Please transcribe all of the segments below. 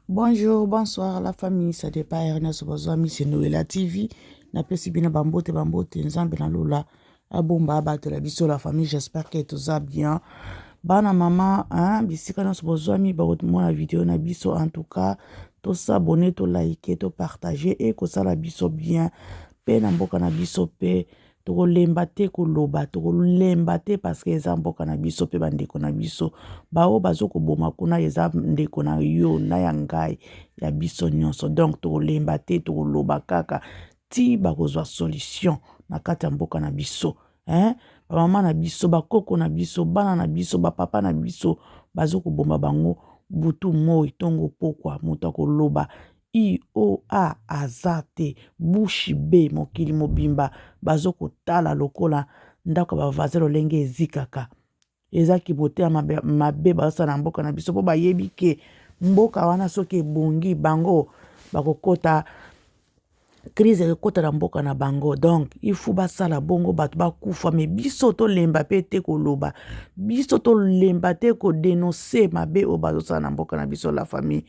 Bonjour, bonsoir la famille, ça dépend heure nyonso bozwami c'est Noëlla TV. Napesi bino bambote bambote Nzambe na lola abomba abatela biso la famille, j'espère que toza bien. Bana mama, hein, bisika nyonso bozwami bakomona video na biso en tout cas tosabone tolike topartage e kosala biso bien mpe na mboka na biso mpe Tokolemba te koloba, tokolemba te parce que eza mboka na biso pe bandeko na biso. Baoyo bazo koboma kuna eza ndeko na yo na ya ngai ya biso nyonso. Donc tokolemba te, tokoloba kaka ti bakozwa solution na kati ya mboka na biso. Hein? Ba mama na biso, ba koko na biso, bana na biso, ba papa na biso bazo koboma bango butu moi tongo pokwa moto akoloba I O A aza te bouche bee mokili mobimba bazo kotala lokola ndako ya ba voisin lolenge ezikaka eza kimotema mabe bazosala na mboka na biso po bayebi ke mboka wana soki ebongi bango bakokota crise ekokota na mboka na bango donc il faut basala bongo bato bakufa me biso tolemba pe te koloba biso tolemba te kodenonse mabe oyo bazosala na mboka na biso la famille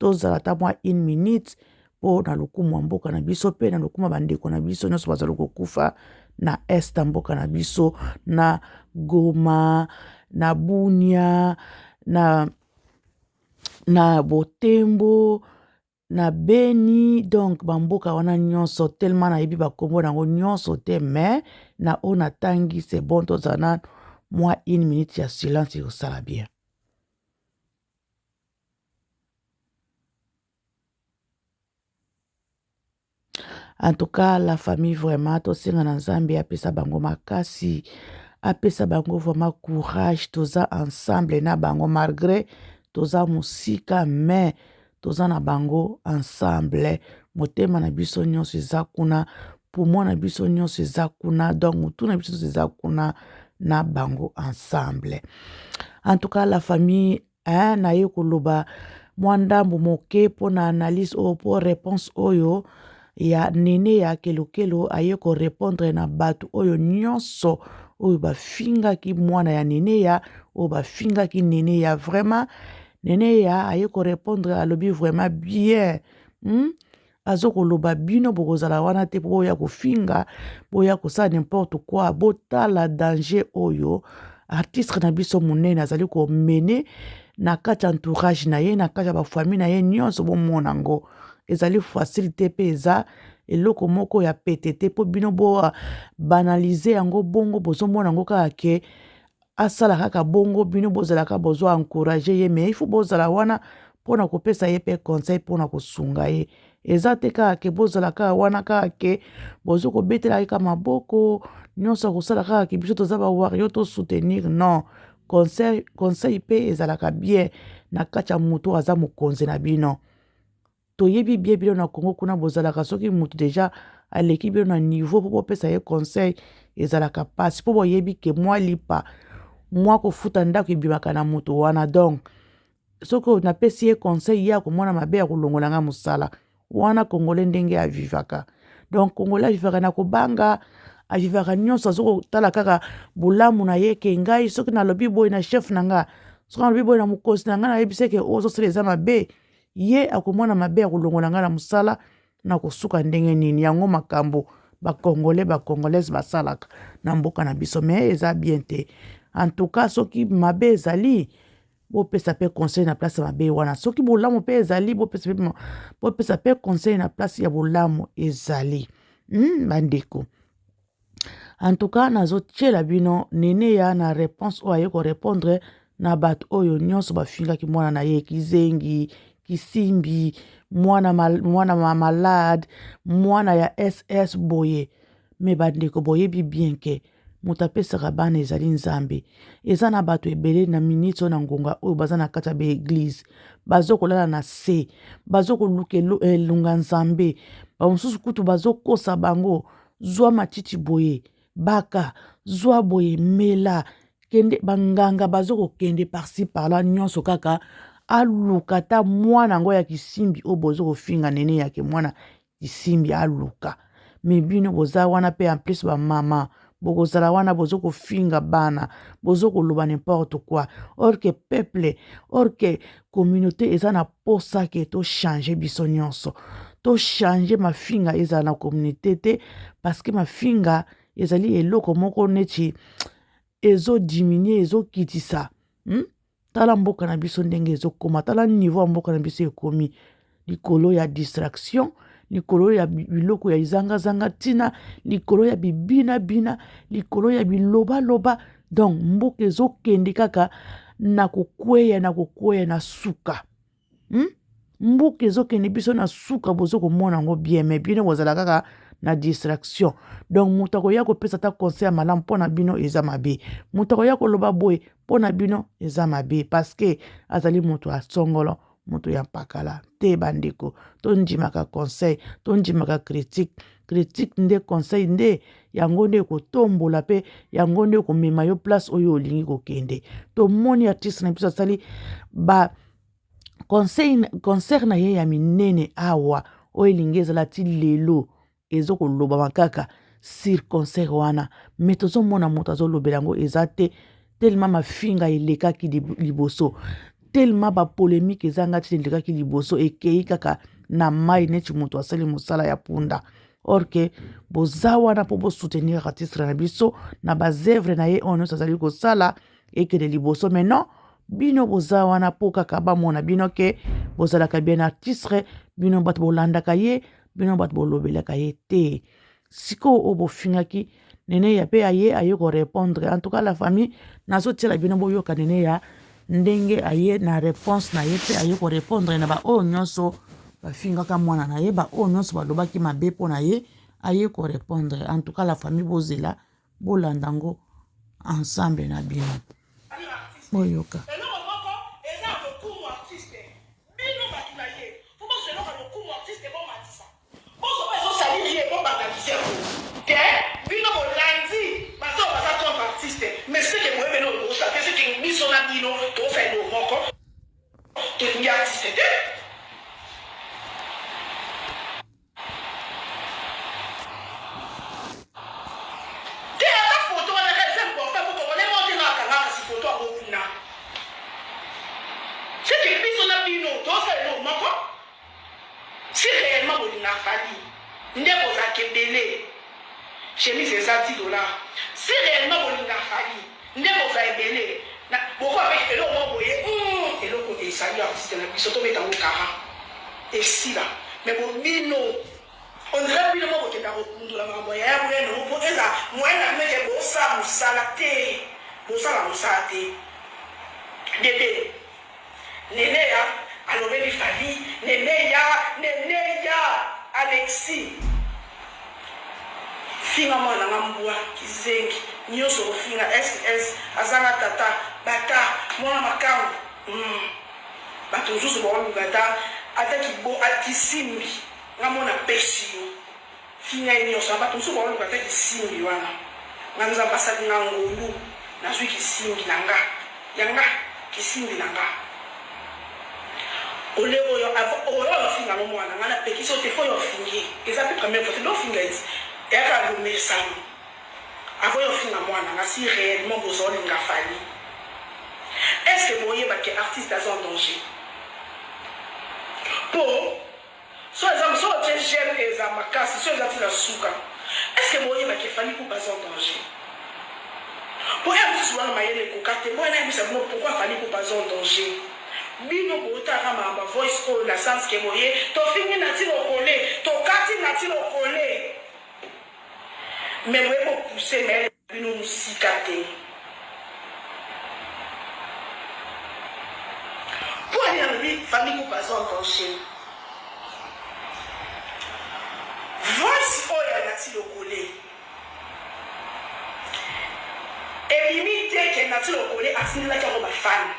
Tozala ata mwa une minute mpo na lokumu ya mboka na biso mpe na lokumu ya bandeko na biso nyonso bazali kokufa na est ya mboka na biso na Goma, na Bunia, na Botembo, na Beni donc bamboka wana nyonso tellement nayebi bakombo na yango nyonso te mais na oyo natangi c'est bon tozala na mwa une minute ya silence ekosala bien. En tout cas la famille vraiment tosenga na nzambe apesa bango makasi apesa bango vraiment courage toza ensemble na bango malgré toza mosika mais toza na bango ensemble motema na biso nyonso eza kuna poumon na biso nyonso eza kuna donc motu na biso nyonso eza kuna na bango ensemble en tout cas la famille hein, naye koloba mwa ndambo moke mpo na analyse oyo mpo réponse oyo ya nene ya kelokelo aye korepondre na bato oyo nyonso oyo bafingaki mwana ya neneya oyo bafingaki neneya vraiment neneya aye korepondre alobi vraiment bien hmm? Azo koloba bino bokozala wana te po boya kofinga boya kosala n'importe quoi botala danger oyo artiste na biso monene azali komene na kati ya entourage na ye na kati ya bafamille na ye nyonso bomona yango ezali facile te mpe eza eloko moko ya pete te mpo bino bo banalize yango bongo bozomona yango kaka ke asala kaka bongo bino bozalaka bozo encourage ye mais il faut bozala wana mpona kopesa ye mpe conseil mpona kosunga ye eza te kaka ke bozala kaka wana kaka ke bozo kobetela ye kaka maboko nyonso akosala kaka ke biso toza ba wario to soutenir non conseil conseil mpe ezalaka bien na kati ya moto aza mokonzi na bino Toyebi bien bino na Congo kuna bozalaka soki mutu deja aleki bino na niveau po bopesa ye conseil ezalaka pasi po boyebi ke mwa lipa mwa kofuta ndako ebimaka na mutu wana donc soki napesi ye conseil ye akomona mabe ya kolongola nga mosala wana congolais ndenge avivaka donc congolais avivaka na kobanga avivaka nyonso azokotala kaka bolamu na ye ke ngai soki nalobi boye na chef na nga soki nalobi boye na mokonzi na ngai nayebisi ke oyo ozosala eza mabe Ye akomona mabe ya kolongola ngai na mosala nakosuka ndenge nini yango makambo ba congolais ba congolaise basalaka na mboka na biso mais eza bien te en tout cas soki mabe ezali bopesa pe conseil na place ya mabe wana soki bolamu pe ezali bopesa pe conseil na place ya bolamu ezali bandeko En tout cas nazo tiela bino Neneya na reponse oyo aye ko repondre na bato oyo nyonso bafingaki mwana na ye kizengi kisimbi mwana, mal, mwana ma malade mwana ya ss boye me bandeko boyebi bien ke moto apesaka bana ezali nzambe eza na bato ebele na miniti oyo na ngonga oyo baza na kati ya baeglize bazokolala na se bazokoluka elonga nzambe bamosusu kutu bazokosa bango zwa matiti boye baka zwa boye mela kende banganga bazo kokende parci parla nyonso kaka aluka ata mwana yango ya kisimbi oyo bozo kofinga nene yake mwana kisimbi aluka me bino boza wana mpe en plus bamama Bokozala wana bozo kofinga bana, bozo koloba n'importe quoi. Or que peuple, or que communauté eza na posa ke to changer biso nyonso. To changer mafinga ezala na communauté te parce que mafinga ezali eloko moko neti ezo diminuer, ezokitisa. Tala mboka na biso ndenge ezokoma, tala niveau ya mboka na biso ekomi likolo ya distraction, likolo ya biloko ya ezangazanga ntina, likolo ya bibinabina, likolo ya bilobaloba. Donc mboka ezokende kaka na kokweya na kokweya na suka. Mboka ezokende biso na suka, bozo komona yango bien, mais bino bozala kaka na distraction. Donc moto akoya kopesa ata conseil ya malamu mpo na bino eza mabe, moto akoya koloba boye mpo na bino eza mabe, parce que azali moto ya songolo, moto ya mpakala te. Bandeko, tondimaka conseil, tondimaka critique. Critique nde conseil, nde yango nde ekotombola mpe yango nde ekomema yo place oyo olingi kokende. Tomoni artiste na biso asali ba conseil, concert na ye ya minene awa oyo elingi ezala ti lelo ezokolobama kaka sur concert wana, me tozomona moto azolobela yango eza te, telema mafinga elekaki liboso, telema bapolemike ezanga ntina elekaki liboso, ekei kaka na mai neti moto asali mosala ya punda. Or ke boza wana mpo bosoutenir artiste na biso na baevre na ye oyo nyonso azali kosala ekende liboso, mais non, bino boza wana mpo kaka bamona bino ke bozalaka bien artiste, bino bato bolandaka ye, bino bato bolobelaka ye te. Sikoyo oyo bofingaki Neneya mpe aye aye korépondre. En tout cas la famille, nazotiela bino boyoka Neneya ndenge aye na réponse na ye, mpe aye korépondre na baoyo nyonso bafingaka mwana na ye, baoyo nyonso balobaki mabe mpo na ye, aye korépondre. En tout cas la famille, bozela bolanda yango ensemble na bino, boyoka. Eloko moko eza ya lokumu artiste, bino bato na ye fo bozwa eloko ya lokumu artiste, bomatisa, bozwa oyo ezosalili ye, bobanalize yango te. Bino bolandi bato oyo baza contre artiste, mais seke boyebeli oyo bosala te, seke biso na bino tozosala eloko moko, tolingi artiste te. Te ata photo wana kaka eza important po congolais moko te nga akanga kasi photo yango kuna. C'est que biso na bino tozosala eloko moko. Si réellement bolinga Fally nde bozalaka ebele. Chemise eza 10 dollars. Si réellement bolinga Fally nde boza ebele. Na bokoa pe eloko moko boye hum eloko ezali artiste na biso tobeta yango kara esila mais bo bino on dirait bino moko bokenda kokundola makambo ya yaya boya nango po eza moyen na bino ke bosala mosala te, bosala mosala te dede. Neneya alobeli Fally neneya neneya Alexis finga mwana na nga mbwa kizengi nioso okofinga SS azanga tata bata mwana makangu hum batu mosusu baoluka ata ata kibo kisimbi nga mona pesi yo. Finga ye nionso na batu mosusu baoluka ata kisimbi wana nga nzambe asali nga ngolu nazui kisimbi na nga ya nga kisimbi na nga ole oyo oyo ofinga ngo mwana nga na pekisi yo te fo yo ofingi ye eza pe première fois te do finga ye ti eyaka lomesano avant yo ofinga mwana nga si réellement bozo linga Fally est ce que boyeba ke artiste aza en danger po So eza so otie j'aime eza makasi so eza ti na suka est ce que boyeba ke Fally Ipupa aza en danger po heure mosusu wana mayele ekoka te boya nayebisa bino pourquoi Fally Ipupa aza en danger bino botaka makambo ya voice oyo na sens ke boye tofingi Naty Lokole tokati Naty Lokole mais boye bo pousser mayele bino mosika te. Mpo nini nalobi Fally Ipupa aza en danger? Voice oyo ya Naty Lokole ebimi te ke Naty Lokole atindelaki yango ba fan.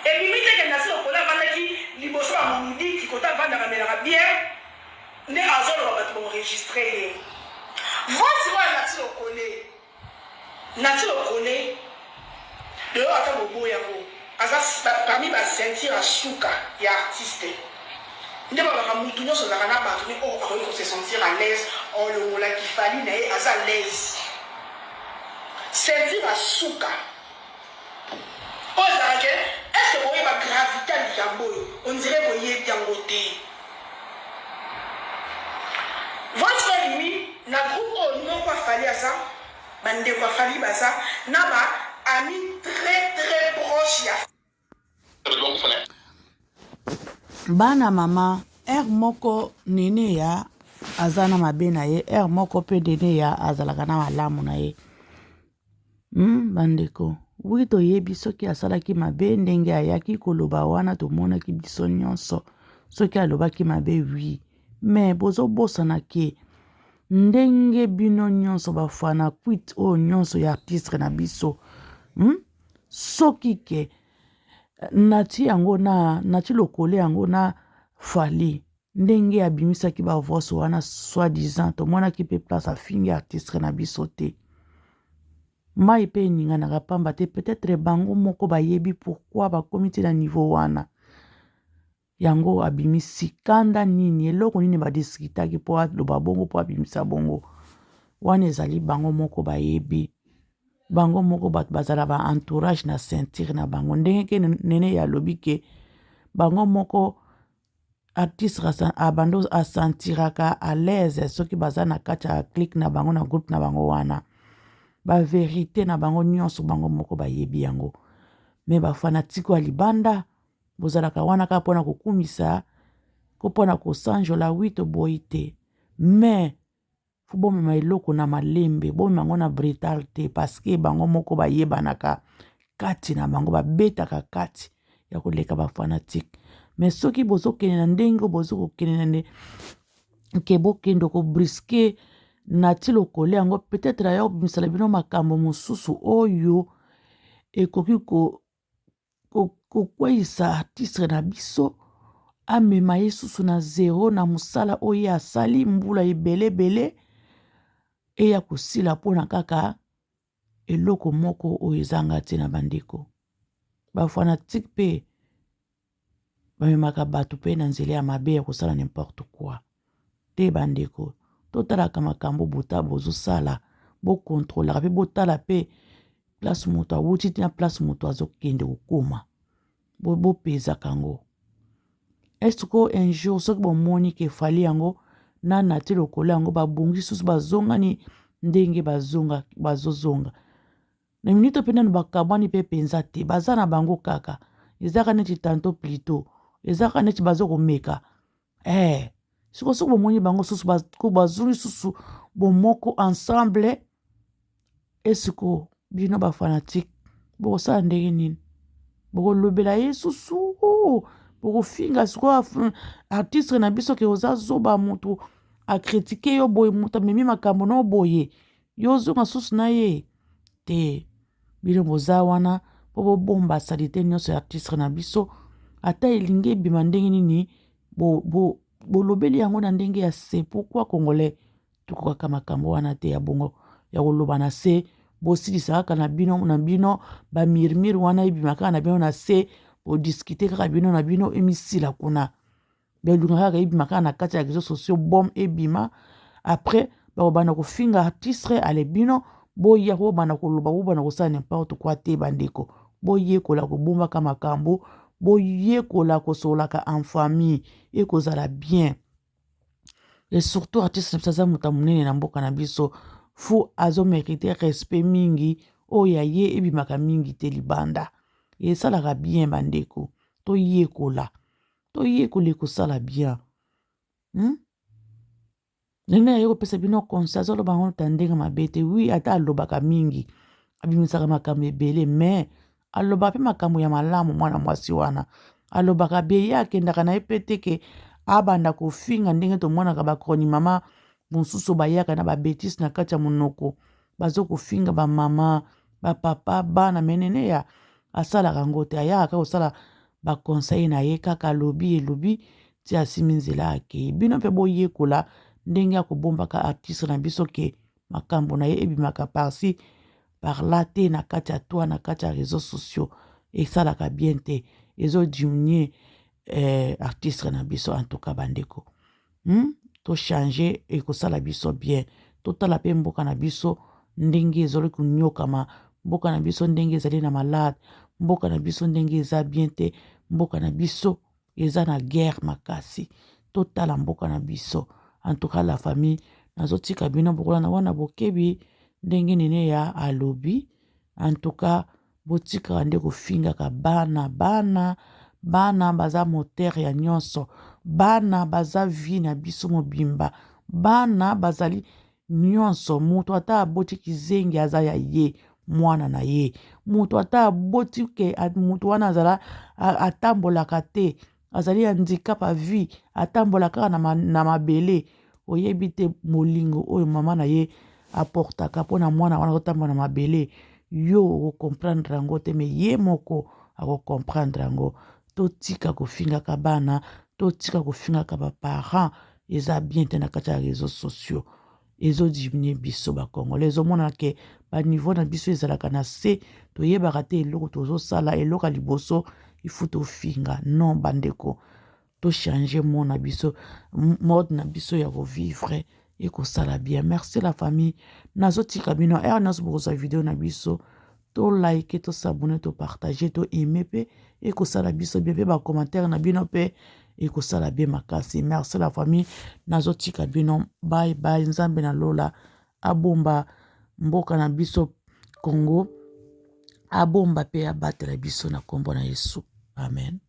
Ebimi te ke Naty Lokole avandaki liboso ya Moludiki kota avandaka amelaka bière nde azoloba bato ba enregistre ye. Voice oyo ya Naty Lokole, Naty Lokole lelo ata boboyi yango aza parmi ba ceinture ya suka ya artiste. Nde balobaka mutu nionso azalaka na bato ne oyo akoki ko se sentir à l'aise olongola ki Fally na ye aza à l'aise. Ceinture ya suka oyo ezalaka ke est ce que boyeba gravite ya likambo oyo? On dirait boyebi yango te. Voice oyo ebimi na groupe oyo noko ya Fally aza, ba ndeko ya Fally baza na ba amis très très proches ya Bana mama heure moko neneya aza na mabe na ye heure moko pe neneya azalaka na malamu na ye bandeko wi toyebi soki asalaki mabe ndenge ayaki koloba wana tomonaki biso nyonso soki alobaki mabe wi me bozobosana ke ndenge bino nyonso bafanakwite oyo nyonso ya artistre na biso Soki ke nati yango na nati lokole yango na Fally ndenge abimisaki ba voice wana soit disant tomonaki pe place afingi artiste na biso te mai pe eninganaka pamba te peut-être bango moko bayebi pourquoi bakomi ti na niveau wana Yango abimisi kanda nini? Eloko nini ba discutaki po aloba bongo po abimisa bongo? Wana ezali bango moko bayebi. Bango moko bato bazala ba entourage na ceinture na bango. Ndenge ke Nene ya alobi ke bango moko artiste abando asentiraka à l'aise soki baza na kati ya clique na bango na groupe na bango wana. Ba verite na bango nyonso bango moko bayebi yango. Mais ba fanatique ya libanda Bozalaka wana kaka pona kokumisa ko pona kosanjola oui toboyi te mais fo bomema eloko na malembe bomema yango na brutal te parce que bango moko bayebanaka kati na bango babetaka kati ya koleka ba fanatique mais soki bozokende na ndenge bozo kokende na nde ke bokende kobriske na ti lokole yango peut-être aya kobimisela bino makambo mosusu oyo ekoki ko kokweyisa artiste na biso amema ye susu na zero na mosala oyo ye asali mbula ebele ebele eya kosila mpona kaka eloko moko oyo ezanga ntina bandeko bafanatike mpe bamemaka bato mpe na nzela ya mabe ya kosala n'importe quoi te bandeko totalaka makambo buta bozosala bokontrolaka mpe botala mpe place moto awuti te na place moto azokende kokoma bopezaka yango estce un jour soki bomoni ke fali yango na nati lokola yango babongi susu bazongani ndenge bazonga bazozonga Na minute oyo pe nanu bakabwani pe penza te baza na bango kaka eza kaka neti tantot plutot eza kaka neti bazo komeka eh siko soki bomoni bango susu bazongi susu bomoko ensemble esiko bino ba fanatique bokosala ndenge nini bokolobela ye susu bokofinga sikoyo artiste na biso ke oza zoba moto akritike yo boye moto amemi makambo na yo boye yo ozonga susu na ye te bino boza wana mpo bobomba salite nyonso ya artiste na biso ata elingi ebima ndenge nini bolobeli bo, bo yango na ndenge ya se pourquoi congolais tokokaka makambo wana te ya bongo ya koloba na se bosilisa kaka na bino na bino bamirmire wana ebima kaka na bino na se bodiskite kaka bino na bino emisila kuna Belunga kaka ebima kaka na kati ya réseaux sociaux bom ebima après bakobanda kofinga artiste ale bino boya bobanda koloba bobanda kosala n'importe quoi te bandeko boyekola kobombaka makambo boyekola kosololaka en famille ekozala bien et surtout artiste na biso aza moto ya monene na mboka na biso fu azo merite respect mingi oyo ya ye ebimaka mingi te libanda esalaka bien bandeko toyekola Toyekola ekosala bien. Nene aye kopesa bino conseil azoloba yango ta ndenge mabe te oui ata alobaka mingi abimisaka makambo ebele mais alobaka mpe makambo ya malamu mwana mwasi wana alobaka bie ye akendaka na ye mpe te ke abanda kofinga ndenge tomonaka bakronimama mosusu bayaka na babetise na kati ya monoko bazo kofinga ba mama ba papa bana me neneya asalaka yango te ayaka kaka kosala ba conseil na ye kaka alobi elobi ti asimi nzela akei bino mpe boyekola ndenge ya kobombaka artiste na biso ke makambo na ye ebimaka parci par là te na kati ya toi na kati ya réseaux sociaux esalaka bien te ezo diminuer eh, artiste na biso en tout cas bandeko To changer ekosala biso bien. Totala pe mboka na biso ndenge ezali konyokama, mboka na biso ndenge ezali na malade, mboka na biso ndenge eza bien te, mboka na biso eza na guerre makasi. Totala mboka na biso. En tout cas la famille, nazotika bino bokolanda wana bokebi ndenge Neneya alobi. En tout cas botikaka nde kofingaka bana bana bana baza moteur ya nyonso bana baza vie na biso mobimba bana bazali nyonso moto ata aboti kizengi aza ya ye mwana na ye moto ata aboti ke moto wana azala atambolaka te azali handicap à vie atambola kaka na, na mabele oyebi te molingo oyo mama na ye aportaka mpo na mwana wana azotambola na mabele yo okokomprendre yango te me ye moko akokomprendre yango totika kofingaka bana totika kofingaka baparent eza bien te na kati ya réseaux sociaux ezo diminuer biso ba congolais ezomonana ke ba niveau na biso ezalaka na se toyebaka te eloko tozosala eloko ya liboso ifu tofinga non bandeko tochange mot na biso mode na biso ya kovivre ekosala bien merci la famille nazotika bino heure nyonso bokozwa video na biso to like to s'abonner to partager to aimer mpe ekosala biso bien mpe bacommentaire na bino mpe ekosala bien makasi merci la famille nazotika bino bye bye nzambe na lola abomba mboka na biso congo abomba mpe abatela biso na nkombo na yesu amen.